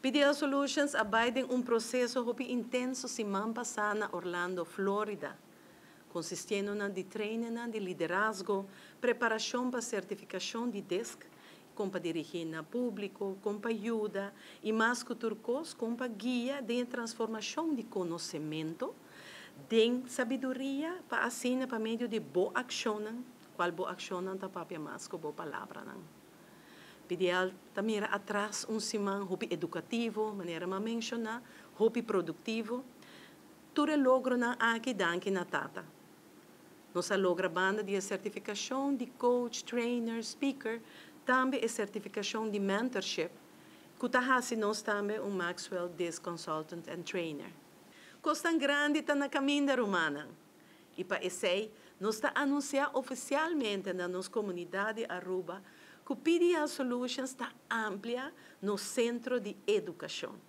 PDL Solutions a bay den un proceso hopi intenso siman pasa na Orlando, Florida, consistiendo na di training di liderazgo, preparacion pa certificacion di DISC, con pa dirigi na publico, con pa yuda y mas cu tur cos, con pa guia di transformacion di conocemento, di sabiduria, pa asina, pa medio di bo accion, cual bo accion ta papia mas cu bo palabranan. PDL ta mira atras un siman hopi educativo, manera m'a menciona, hopi productivo. Tur e logronan aki danki na Tata. Nos a logra banda di certificacion di coach, trainer, speaker, tambe e certificacion di mentorship, cu ta hasi nos tambe un Maxwell DISC Consultant and Trainer. Cosnan grandi ta na caminda, rumannan. Y pa esey, nos ta anuncia oficialmente na nos comunidad Aruba cu PDL Solutions ta amplia nos centro di educacion.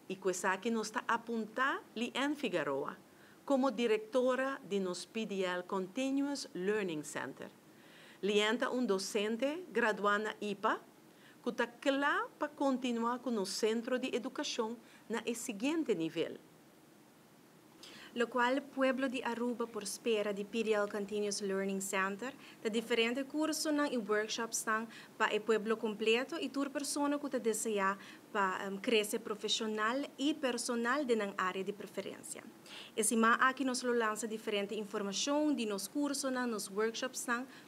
Y cu esaki nos ta apunta Lian Figueroa como directora di nos PDL Continuous Learning Center. Lian ta un docente gradua na IPA, cu ta cla pa continua cu nos centro di educacion na e siguiente nivel. Locual pueblo di Aruba por spera di PDL Continuous Learning Center, ta diferente cursonan y workshops pa e pueblo completo y tur persona cu ta desea pa crece profesional y personal den un area di preferencia. E siman aki nos lo lansa diferente informacion di nos cursonan, nos workshops,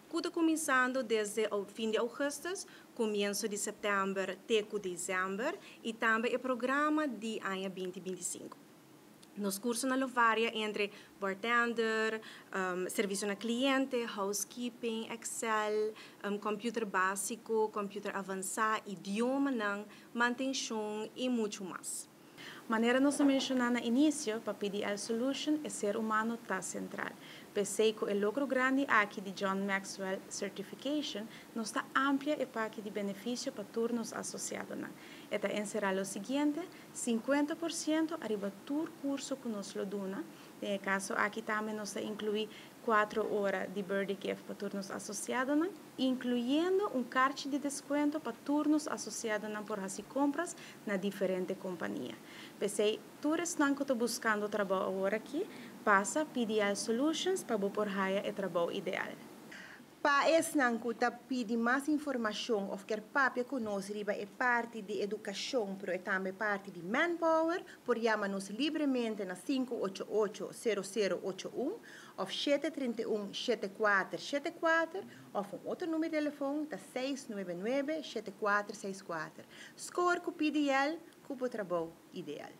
cu ta cuminsando desde fin di augustus, comienso di september te december y tambe e programa di aña 2025. Nos cursonan lo varia entre bartender, servicio na cliente, housekeeping, Excel, computer basico, computer avansa, idioma, mantencion y mucho mas. Manera nos a menciona na inicio, pa PDL Solution, e ser humano ta central. P'esey cu e logro grandi aki di John Maxwell Certification, nos ta amplia e pakete di beneficio pa tur nos asociadonan. E ta encera lo siguiente: 50% ariba tur curso cu nos lo duna. Den e caso aki tambe nos ta inclui 4 ora di birthday gift pa tur nos asociadonan, incluyendo un kaart di descuento pa tur nos asociadonan por haci compras na diferente compania. P'esey, tur esnan cu ta buscando trabou awor aki, pasa PDL Solutions pa por haya e trabou ideal. Pa esnan cu ta pidi mas informacion of kier papia cu nos riba e parti di educacion, pero tambe parti di manpower, por yama nos libremente na 588-0081 of 731-7474 of un otro number di telefon ta 699-7464. Score cu PDL, cu bo trabou ideal.